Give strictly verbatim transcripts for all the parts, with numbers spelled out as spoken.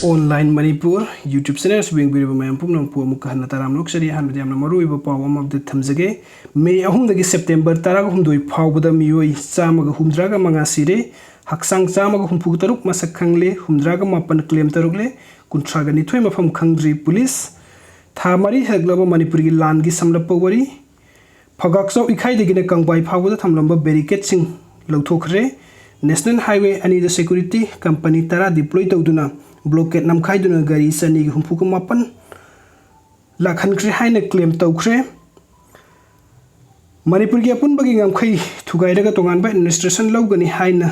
Online Manipur YouTube channel ꯑꯁꯤꯕꯨ ꯌꯦꯡꯕꯤꯔꯤꯕ ꯃꯌꯥꯝ ꯄꯨꯝꯅꯃꯛꯄꯨ ꯑꯃꯨꯛꯀ ꯍꯟꯅ ꯇꯔꯥꯝꯅ ꯑꯣꯛꯆꯔꯤ꯫ ꯑꯍꯥꯟꯕꯗ ꯌꯥꯝꯅ ꯃꯔꯨꯑꯣꯏꯕ ꯄꯥꯎ ꯑꯃ update ꯊꯝꯖꯒꯦ꯫ ꯃꯦ ꯑꯍꯨꯝꯗꯒꯤ ꯁꯦꯞꯇꯦꯝꯕꯔ ꯇꯔꯥꯍꯨꯝꯗꯣꯏ ꯐꯥꯎꯕꯗ ꯃꯤꯑꯣꯏ ꯆꯥꯝꯃꯒ ꯍꯨꯝꯗ꯭ꯔꯥꯒ ꯃꯉꯥ ꯁꯤꯔꯦ, ꯍꯛꯆꯥꯡ ꯆꯥꯝꯃꯒ ꯍꯨꯝꯐꯨ ꯇꯔꯨꯛ ꯃꯁꯛ ꯈꯪꯂꯦ, ꯍꯨꯝꯗ꯭ꯔꯥꯒ ꯃꯥꯄꯟ claim ꯇꯧꯔꯛꯂꯦ, ꯀꯨꯟꯊ꯭ꯔꯥꯒ ꯅꯤꯊꯣꯏ ꯃꯐꯝ ꯈꯪꯗ꯭ꯔꯤ꯫ ꯄꯨꯂꯤꯁ ꯊꯥ ꯃꯔꯤ ꯍꯦꯜꯂꯛꯂꯕ ꯃꯅꯤꯄꯨꯔꯒꯤ ꯂꯥꯟꯒꯤ ꯁꯝꯂꯞꯄ ꯋꯥꯔꯤ꯫ ꯐꯒꯥꯛꯆꯥꯎ ꯏꯈꯥꯏꯗꯒꯤꯅ ꯀꯪꯕꯥꯏ ꯐꯥꯎꯕꯗ ꯊꯝꯂꯝꯕ barricade ꯁꯤꯡ ꯂꯧꯊꯣꯛꯈ꯭ꯔꯦ꯫ National Highway ꯑꯅꯤꯗ security company ꯇꯔꯥ deploy ꯇꯧꯗꯨꯅ blockade ꯅꯝꯈꯥꯏꯗꯨꯅ ꯒꯥꯔꯤ ꯆꯅꯤꯒ ꯍꯨꯝꯐꯨꯒ ꯃꯥꯄꯟ ꯂꯥꯛꯍꯟꯈ꯭ꯔꯦ ꯍꯥꯏꯅ claim ꯇꯧꯈ꯭ꯔꯦ꯫ ꯃꯅꯤꯄꯨꯔꯒꯤ ꯑꯄꯨꯟꯕꯒꯤ ꯉꯝꯈꯩ ꯊꯨꯒꯥꯏꯔꯒ ꯇꯣꯉꯥꯟꯕ administration ꯂꯧꯒꯅꯤ ꯍꯥꯏꯅ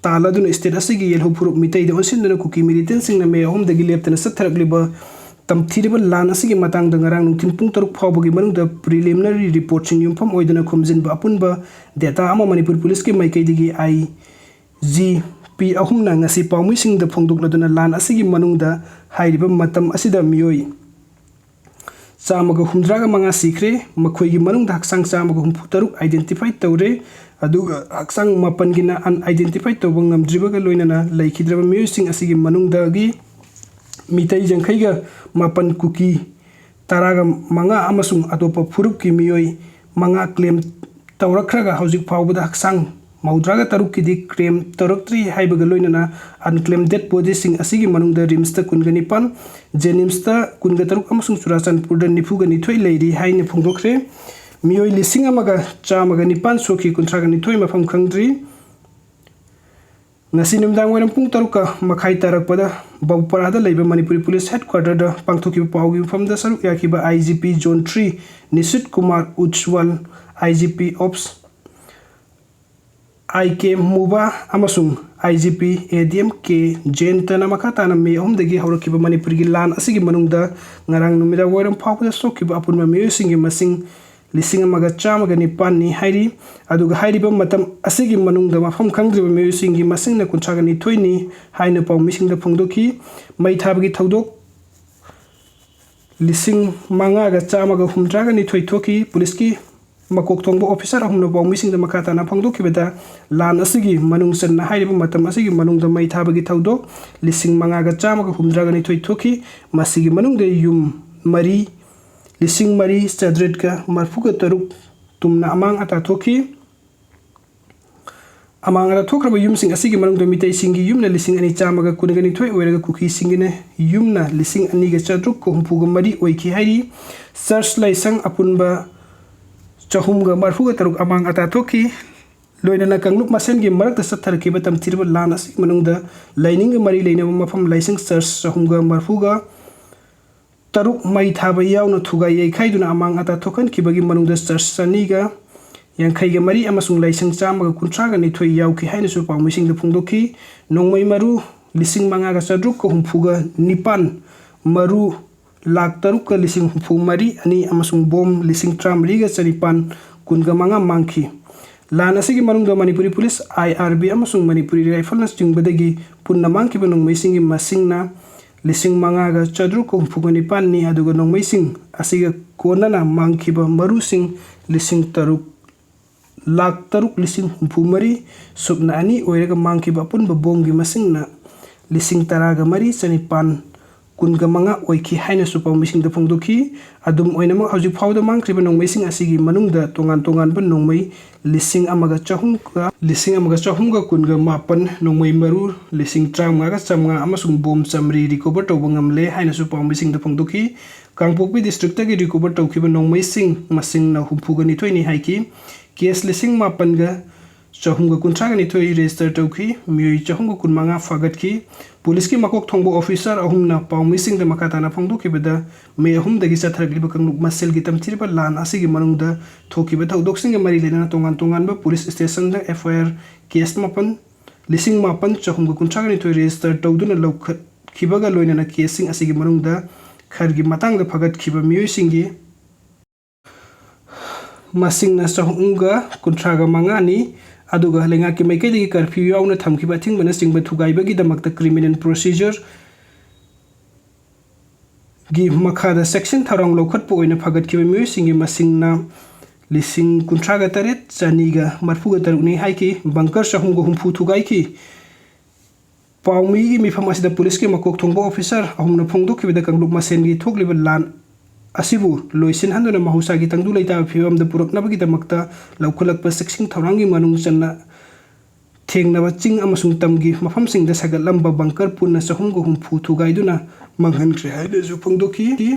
ꯇꯥꯜꯂꯗꯨꯅ state ꯑꯁꯤꯒꯤ ꯌꯦꯜꯍꯧ ꯐꯨꯔꯨꯞ ꯃꯤꯇꯩꯗ ꯑꯣꯟꯁꯤꯟꯗꯨꯅ ꯀꯨꯀꯤ militant ꯁꯤꯡꯅ ꯃꯦ ꯑꯍꯨꯝꯗꯒꯤ ꯂꯦꯞꯇꯅ ꯆꯠꯊꯔꯛꯂꯤꯕ ꯇꯝꯊꯤꯔꯕ ꯂꯥꯟ ꯑꯁꯤꯒꯤ ꯃꯇꯥꯡꯗ ꯉꯔꯥꯡ ꯅꯨꯡꯊꯤꯜ ꯄꯨꯡ ꯇꯔꯨꯛ ꯐꯥꯎꯕꯒꯤ ꯃꯅꯨꯡꯗ preliminary report ꯁꯤꯡ ꯌꯨꯝꯐꯝ ꯑꯣꯏꯗꯨꯅ ꯈꯣꯝꯖꯤꯟꯕ ꯑꯄꯨꯟꯕ data ꯑꯃ ꯃꯅꯤꯄꯨꯔ ꯄꯨꯂꯤꯁꯀꯤ ꯃꯥꯏꯀꯩꯗꯒꯤ I G P ꯑꯍꯨꯝꯅ ꯉꯁꯤ ꯄꯥꯎꯃꯤꯁꯤꯡꯗ ꯐꯣꯡꯗꯣꯛꯂꯗꯨꯅ ꯂꯥꯟ ꯑꯁꯤꯒꯤ ꯃꯅꯨꯡꯗ ꯍꯥꯏꯔꯤꯕ ꯃꯇꯝ ꯑꯁꯤꯗ ꯃꯤꯑꯣꯏ ꯆꯥꯝꯃꯒ ꯍꯨꯝꯗ꯭ꯔꯥꯒ ꯃꯉꯥ ꯁꯤꯈ꯭ꯔꯦ꯫ ꯃꯈꯣꯏꯒꯤ ꯃꯅꯨꯡꯗ ꯍꯛꯆꯥꯡ ꯆꯥꯝꯃꯒ ꯍꯨꯝꯐꯨ ꯇꯔꯨꯛ identify ꯇꯧꯔꯦ, ꯑꯗꯨꯒ ꯍꯛꯆꯥꯡ ꯃꯥꯄꯟꯒꯤꯅ unidentified ꯇꯧꯕ ꯉꯝꯗ꯭ꯔꯤꯕꯒ ꯂꯣꯏꯅꯅ ꯂꯩꯈꯤꯗ꯭ꯔꯕ ꯃꯤꯑꯣꯏꯁꯤꯡ ꯑꯁꯤꯒꯤ ꯃꯅꯨꯡꯗꯒꯤ ꯃꯤꯇꯩ ꯌꯥꯡꯈꯩꯒ ꯃꯥꯄꯟ, ꯀꯨꯀꯤ ꯇꯔꯥꯒ ꯃꯉꯥ ꯑꯃꯁꯨꯡ ꯑꯇꯣꯞꯄ ꯐꯨꯔꯨꯞꯀꯤ ꯃꯤꯑꯣꯏ ꯃꯉꯥ claim ꯇꯧꯔꯛꯈ꯭ꯔꯒ ꯍꯧꯖꯤꯛ ꯐꯥꯎꯕꯗ ꯍꯛꯆꯥꯡ ꯃꯧꯗ꯭ꯔꯥꯒ ꯇꯔꯨꯛꯀꯤꯗꯤ claim ꯇꯧꯔꯛꯇ꯭ꯔꯤ ꯍꯥꯏꯕꯒ ꯂꯣꯏꯅꯅ unclaimed dead bodies ꯁꯤꯡ ꯑꯁꯤꯒꯤ ꯃꯅꯨꯡꯗ ꯔꯤꯝꯁꯇ ꯀꯨꯟꯒ ꯅꯤꯄꯥꯟ, ꯖꯦꯅꯤꯝꯁꯇ ꯀꯨꯟꯒ ꯇꯔꯨꯛ ꯑꯃꯁꯨꯡ ꯆꯨꯔꯥꯆꯥꯟꯄꯨꯔꯗ ꯅꯤꯐꯨꯒ ꯅꯤꯊꯣꯏ ꯂꯩꯔꯤ ꯍꯥꯏꯅ ꯐꯣꯡꯗꯣꯛꯈ꯭ꯔꯦ꯫ ꯃꯤꯑꯣꯏ ꯂꯤꯁꯤꯡ ꯑꯃꯒ ꯆꯥꯝꯃꯒ ꯅꯤꯄꯥꯟ ꯁꯣꯛꯈꯤ, ꯀꯨꯟꯊ꯭ꯔꯥꯒ ꯅꯤꯊꯣꯏ ꯃꯐꯝ ꯈꯪꯗ꯭ꯔꯤ꯫ ꯉꯁꯤ ꯅꯨꯃꯤꯗꯥꯡ ꯋꯥꯏꯔꯝ ꯄꯨꯡ ꯇꯔꯨꯛꯀ ꯃꯈꯥꯏ ꯇꯥꯔꯛꯄꯗ ꯕꯧꯄꯔꯥꯗ ꯂꯩꯕ ꯃꯅꯤꯄꯨꯔꯤ ꯄꯨꯂꯤꯁ headquarter ꯗ ꯄꯥꯡꯊꯣꯛꯈꯤꯕ ꯄꯥꯎꯒꯤ ꯃꯐꯝꯗ ꯁꯔꯨꯛ ꯌꯥꯈꯤꯕ I G P Zone three ꯅꯤꯁꯤꯠ Kumar ꯎꯖꯋꯜ, I G P Ops I K ꯃꯨꯕꯥ ꯑꯃꯁꯨꯡ I G P A D M K ꯖꯌꯟꯇꯅ ꯃꯈꯥ ꯇꯥꯅ ꯃꯦ ꯑꯍꯨꯝꯗꯒꯤ ꯍꯧꯔꯛꯈꯤꯕ ꯃꯅꯤꯄꯨꯔꯒꯤ ꯂꯥꯟ ꯑꯁꯤꯒꯤ ꯃꯅꯨꯡꯗ ꯉꯔꯥꯡ ꯅꯨꯃꯤꯗꯥꯡ ꯋꯥꯏꯔꯝ ꯐꯥꯎꯕꯗ ꯁꯣꯛꯈꯤꯕ ꯑꯄꯨꯟꯕ ꯃꯤꯑꯣꯏꯁꯤꯡꯒꯤ ꯃꯁꯤꯡ ꯂꯤꯁꯤꯡ ꯑꯃꯒ ꯆꯥꯝꯃꯒ ꯅꯤꯄꯥꯟꯅꯤ ꯍꯥꯏꯔꯤ꯫ ꯑꯗꯨꯒ ꯍꯥꯏꯔꯤꯕ ꯃꯇꯝ ꯑꯁꯤꯒꯤ ꯃꯅꯨꯡꯗ ꯃꯐꯝ ꯈꯪꯗ꯭ꯔꯤꯕ ꯃꯤꯑꯣꯏꯁꯤꯡꯒꯤ ꯃꯁꯤꯡꯅ ꯀꯨꯟꯊ꯭ꯔꯥꯒ ꯅꯤꯊꯣꯏꯅꯤ ꯍꯥꯏꯅ ꯄꯥꯎꯃꯤꯁꯤꯡꯗ ꯐꯣꯡꯗꯣꯛꯈꯤ꯫ ꯃꯩ ꯊꯥꯕꯒꯤ ꯊꯧꯗꯣꯛ ꯂꯤꯁꯤꯡ ꯃꯉꯥꯒ ꯆꯥꯝꯃꯒ ꯍꯨꯝꯗ꯭ꯔꯥꯒ ꯅꯤꯊꯣꯏ ꯊꯣꯛꯈꯤ꯫ ꯄꯨꯂꯤꯁꯀꯤ ꯃꯀꯣꯛ ꯊꯣꯡꯕ officer ꯑꯍꯨꯝꯅ ꯄꯥꯎꯃꯤꯁꯤꯡꯗ ꯃꯈꯥ ꯇꯥꯅ ꯐꯣꯡꯗꯣꯛꯈꯤꯕꯗ, ꯂꯥꯟ ꯑꯁꯤꯒꯤ ꯃꯅꯨꯡ ꯆꯟꯅ ꯍꯥꯏꯔꯤꯕ ꯃꯇꯝ ꯑꯁꯤꯒꯤ ꯃꯅꯨꯡꯗ ꯃꯩ ꯊꯥꯕꯒꯤ ꯊꯧꯗꯣꯛ ꯂꯤꯁꯤꯡ ꯃꯉꯥꯒ ꯆꯥꯝꯃꯒ ꯍꯨꯝꯗ꯭ꯔꯥꯒ ꯅꯤꯊꯣꯏ ꯊꯣꯛꯈꯤ꯫ ꯃꯁꯤꯒꯤ ꯃꯅꯨꯡꯗ ꯌꯨꯝ ꯃꯔꯤ, ꯂꯤꯁꯤꯡ ꯃꯔꯤ ꯆꯥꯇ꯭ꯔꯦꯠꯀ ꯃꯔꯐꯨꯒ ꯇꯔꯨꯛ ꯇꯨꯝꯅ ꯑꯃꯥꯡ ꯑꯇꯥ ꯊꯣꯛꯈꯤ꯫ ꯑꯃꯥꯡ ꯑꯇꯥ ꯊꯣꯛꯈ꯭ꯔꯕ ꯌꯨꯝꯁꯤꯡ ꯑꯁꯤꯒꯤ ꯃꯅꯨꯡꯗ ꯃꯤꯇꯩꯁꯤꯡꯒꯤ ꯌꯨꯝꯅ ꯂꯤꯁꯤꯡ ꯑꯅꯤ ꯆꯥꯝꯃꯒ ꯀꯨꯟꯒ ꯅꯤꯊꯣꯏ ꯑꯣꯏꯔꯒ ꯀꯨꯀꯤꯁꯤꯡꯒꯤꯅ ꯌꯨꯝꯅ ꯂꯤꯁꯤꯡ ꯑꯅꯤꯒ ꯆꯥꯇ꯭ꯔꯨꯛꯀ ꯍꯨꯝꯐꯨꯒ ꯃꯔꯤ ꯑꯣꯏꯈꯤ ꯍꯥꯏꯔꯤ꯫ Church ꯂꯥꯏꯁꯪ ꯑꯄꯨꯟꯕ ꯆꯍꯨꯝꯒ ꯃꯔꯐꯨꯒ ꯇꯔꯨꯛ ꯑꯃꯥꯡ ꯑꯇꯥ ꯊꯣꯛꯈꯤ꯫ ꯂꯣꯏꯅꯅ ꯀꯥꯡꯂꯨꯞ ꯃꯁꯦꯟꯒꯤ ꯃꯔꯛꯇ ꯆꯠꯊꯔꯛꯈꯤꯕ ꯇꯝꯊꯤꯔꯕ ꯂꯥꯟ ꯑꯁꯤꯒꯤ ꯃꯅꯨꯡꯗ ꯂꯥꯏꯅꯤꯡꯒ ꯃꯔꯤ ꯂꯩꯅꯕ ꯃꯐꯝ, ꯂꯥꯏꯁꯪ, church ꯆꯍꯨꯝꯒ ꯃꯔꯐꯨꯒ ꯇꯔꯨꯛ ꯃꯩ ꯊꯥꯕ ꯌꯥꯎꯅ ꯊꯨꯒꯥꯏ ꯌꯩꯈꯥꯏꯗꯨꯅ ꯑꯃꯥꯡ ꯑꯇꯥ ꯊꯣꯛꯍꯟꯈꯤꯕꯒꯤ ꯃꯅꯨꯡꯗ church ꯆꯅꯤꯒ ꯌꯥꯡꯈꯩꯒ ꯃꯔꯤ ꯑꯃꯁꯨꯡ ꯂꯥꯏꯁꯪ ꯆꯥꯝꯃꯒ ꯀꯨꯟꯊ꯭ꯔꯥꯒ ꯅꯤꯊꯣꯏ ꯌꯥꯎꯈꯤ ꯍꯥꯏꯅꯁꯨ ꯄꯥꯎꯃꯤꯁꯤꯡꯗ ꯐꯣꯡꯗꯣꯛꯈꯤ꯫ ꯅꯣꯡꯃꯩ ꯃꯔꯨ ꯂꯤꯁꯤꯡ ꯃꯉꯥꯒ ꯆꯥꯇ꯭ꯔꯨꯛꯀ ꯍꯨꯝꯐꯨꯒ ꯅꯤꯄꯥꯟ, ꯃꯔꯨ ꯂꯥꯈ ꯇꯔꯨꯛꯀ ꯂꯤꯁꯤꯡ ꯍꯨꯝꯐꯨ ꯃꯔꯤ ꯑꯅꯤ ꯑꯃꯁꯨꯡ ꯕꯣꯝ ꯂꯤꯁꯤꯡ ꯇꯔꯥꯃꯔꯤꯒ ꯆꯅꯤꯄꯥꯟ ꯀꯨꯟꯒ ꯃꯉꯥ ꯃꯥꯡꯈꯤ꯫ ꯂꯥꯟ ꯑꯁꯤꯒꯤ ꯃꯅꯨꯡꯗ ꯃꯅꯤꯄꯨꯔꯤ ꯄꯨꯂꯤꯁ, IRB ꯑꯃꯁꯨꯡ ꯃꯅꯤꯄꯨꯔꯤ ꯔꯥꯏꯐꯜꯅꯆꯤꯡꯕꯗꯒꯤ ꯄꯨꯟꯅ ꯃꯥꯡꯈꯤꯕ ꯅꯣꯡꯃꯩꯁꯤꯡꯒꯤ ꯃꯁꯤꯡꯅ ꯂꯤꯁꯤꯡ ꯃꯉꯥꯒ ꯆꯥꯇ꯭ꯔꯨꯛꯀ ꯍꯨꯝꯐꯨꯒ ꯅꯤꯄꯥꯟꯅꯤ, ꯑꯗꯨꯒ ꯅꯣꯡꯃꯩꯁꯤꯡ ꯑꯁꯤꯒ ꯀꯣꯟꯅꯅ ꯃꯥꯡꯈꯤꯕ ꯃꯔꯨꯁꯤꯡ ꯂꯤꯁꯤꯡ ꯇꯔꯨꯛ, ꯂꯥꯈ ꯇꯔꯨꯛ ꯂꯤꯁꯤꯡ ꯍꯨꯝꯐꯨ ꯃꯔꯤ ꯁꯨꯞꯅ ꯑꯅꯤ ꯑꯣꯏꯔꯒ ꯃꯥꯡꯈꯤꯕ ꯑꯄꯨꯟꯕ ꯕꯣꯝꯒꯤ ꯃꯁꯤꯡꯅ ꯂꯤꯁꯤꯡ ꯇꯔꯥꯒ ꯃꯔꯤ ꯆꯅꯤꯄꯥꯟ ꯀꯨꯟꯒ ꯃꯉꯥ ꯑꯣꯏꯈꯤ ꯍꯥꯏꯅꯁꯨ ꯄꯥꯎꯃꯤꯁꯤꯡꯗ ꯐꯣꯡꯗꯣꯛꯈꯤ꯫ ꯑꯗꯨꯝ ꯑꯣꯏꯅꯃꯛ, ꯍꯧꯖꯤꯛ ꯐꯥꯎꯕꯗ ꯃꯥꯡꯈ꯭ꯔꯤꯕ ꯅꯣꯡꯃꯩꯁꯤꯡ ꯑꯁꯤꯒꯤ ꯃꯅꯨꯡꯗ ꯇꯣꯉꯥꯟ ꯇꯣꯉꯥꯟꯕ ꯅꯣꯡꯃꯩ ꯂꯤꯁꯤꯡ ꯑꯃꯒ ꯆꯍꯨꯝꯒ, ꯂꯤꯁꯤꯡ ꯑꯃꯒ ꯆꯍꯨꯝꯒ ꯀꯨꯟꯒ ꯃꯥꯄꯟ, ꯅꯣꯡꯃꯩ ꯃꯔꯨ ꯂꯤꯁꯤꯡ ꯇꯔꯥꯃꯉꯥꯒ ꯆꯥꯝꯃꯉꯥ ꯑꯃꯁꯨꯡ ꯕꯣꯝ ꯆꯥꯃꯔꯤ recover ꯇꯧꯕ ꯉꯝꯂꯦ ꯍꯥꯏꯅꯁꯨ ꯄꯥꯎꯃꯤꯁꯤꯡꯗ ꯐꯣꯡꯗꯣꯛꯈꯤ꯫ ꯀꯥꯡꯄꯣꯛꯄꯤ districtꯇꯒꯤ recover ꯇꯧꯈꯤꯕ ꯅꯣꯡꯃꯩꯁꯤꯡ ꯃꯁꯤꯡꯅ ꯍꯨꯝꯐꯨꯒ ꯅꯤꯊꯣꯏꯅꯤ ꯍꯥꯏꯈꯤ꯫ Case ꯂꯤꯁꯤꯡ ꯃꯥꯄꯟꯒ ꯆꯍꯨꯝꯒ ꯀꯨꯟꯊ꯭ꯔꯥꯒ ꯅꯤꯊꯣꯏ register ꯇꯧꯈꯤ꯫ ꯃꯤꯑꯣꯏ ꯆꯍꯨꯝꯒ ꯀꯨꯟꯃꯉꯥ ꯐꯥꯒꯠꯈꯤ꯫ ꯄꯨꯂꯤꯁꯀꯤ ꯃꯀꯣꯛ ꯊꯣꯡꯕ officer ꯑꯍꯨꯝꯅ ꯄꯥꯎꯃꯤꯁꯤꯡꯗ ꯃꯈꯥ ꯇꯥꯅ ꯐꯣꯡꯗꯣꯛꯈꯤꯕꯗ, ꯃꯤ ꯑꯍꯨꯝꯗꯒꯤ ꯆꯠꯊꯔꯛꯂꯤꯕ ꯀꯥꯡꯂꯨꯞ ꯃꯁꯦꯜꯒꯤ ꯇꯝꯊꯤꯔꯕ ꯂꯥꯟ ꯑꯁꯤꯒꯤ ꯃꯅꯨꯡꯗ ꯊꯣꯛꯈꯤꯕ ꯊꯧꯗꯣꯛꯁꯤꯡꯒ ꯃꯔꯤ ꯂꯩꯅꯅ ꯇꯣꯉꯥꯟ ꯇꯣꯉꯥꯟꯕ ꯄꯨꯂꯤꯁ stationꯗ FIR case ꯃꯥꯄꯟ, ꯂꯤꯁꯤꯡ ꯃꯥꯄꯟ ꯆꯍꯨꯝꯒ ꯀꯨꯟꯊ꯭ꯔꯥꯒ ꯅꯤꯊꯣꯏ register ꯇꯧꯗꯨꯅ ꯂꯧꯈꯠꯈꯤꯕꯒ ꯂꯣꯏꯅꯅ caseꯁꯤꯡ ꯑꯁꯤꯒꯤ ꯃꯅꯨꯡꯗ ꯈꯔꯒꯤ ꯃꯇꯥꯡꯗ ꯐꯒꯠꯈꯤꯕ ꯃꯤꯑꯣꯏꯁꯤꯡꯒꯤ ꯃꯁꯤꯡꯅ ꯆꯍꯨꯝꯒ ꯀꯨꯟꯊ꯭ꯔꯥꯒ ꯃꯉꯥꯅꯤ꯫ ꯑꯗꯨꯒ ꯂꯩꯉꯥꯛꯀꯤ ꯃꯥꯏꯀꯩꯗꯒꯤ curfew ꯌꯥꯎꯅ ꯊꯝꯈꯤꯕ ꯑꯊꯤꯡꯕꯅꯆꯤꯡꯕ ꯊꯨꯒꯥꯏꯕꯒꯤꯗꯃꯛꯇ criminal procedureꯒꯤ ꯃꯈꯥꯗ section ꯊꯧꯔꯥꯡ ꯂꯧꯈꯠꯄ ꯑꯣꯏꯅ ꯐꯒꯠꯈꯤꯕ ꯃꯤꯑꯣꯏꯁꯤꯡꯒꯤ ꯃꯁꯤꯡꯅ ꯂꯤꯁꯤꯡ ꯀꯨꯟꯊ꯭ꯔꯥꯒ ꯇꯔꯦꯠ ꯆꯅꯤꯒ ꯃꯔꯤꯐꯨꯒ ꯇꯔꯨꯛꯅꯤ ꯍꯥꯏꯈꯤ꯫ ꯕꯪꯀꯔ ꯆꯍꯨꯝꯒ ꯍꯨꯝꯐꯨ ꯊꯨꯒꯥꯏꯈꯤ꯫ ꯄꯥꯎꯃꯤꯒꯤ ꯃꯤꯐꯝ ꯑꯁꯤꯗ ꯄꯨꯂꯤꯁꯀꯤ ꯃꯀꯣꯛ ꯊꯣꯡꯕ ꯑꯣꯐꯤꯁꯥꯔ ꯑꯍꯨꯝꯅ ꯐꯣꯡꯗꯣꯛꯈꯤꯕꯗ ꯀꯥꯡꯂꯨꯞ ꯃꯁꯦꯟꯒꯤ ꯊꯣꯛꯂꯤꯕ ꯂꯥꯟ ꯑꯁꯤꯕꯨ ꯂꯣꯏꯁꯤꯟꯍꯟꯗꯨꯅ ꯃꯍꯧꯁꯥꯒꯤ ꯇꯪꯗꯨ ꯂꯩꯇꯥꯕ ꯐꯤꯕꯝꯗ ꯄꯨꯔꯛꯅꯕꯒꯤꯗꯃꯛꯇ ꯂꯧꯈꯠꯂꯛꯄ ꯆꯦꯛꯁꯤꯟ ꯊꯧꯔꯥꯡꯒꯤ ꯃꯅꯨꯡ ꯆꯟꯅ ꯊꯦꯡꯅꯕ ꯆꯤꯡ ꯑꯃꯁꯨꯡ ꯇꯝꯒꯤ ꯃꯐꯝꯁꯤꯡꯗ ꯁꯥꯒꯠꯂꯝꯕ ꯕꯪꯀꯔ ꯄꯨꯟꯅ ꯆꯍꯨꯝꯒ ꯍꯨꯝꯐꯨ ꯊꯨꯒꯥꯏꯗꯨꯅ ꯃꯥꯡꯍꯟꯈ꯭ꯔꯦ ꯍꯥꯏꯅꯁꯨ ꯐꯣꯡꯗꯣꯛꯈꯤ꯫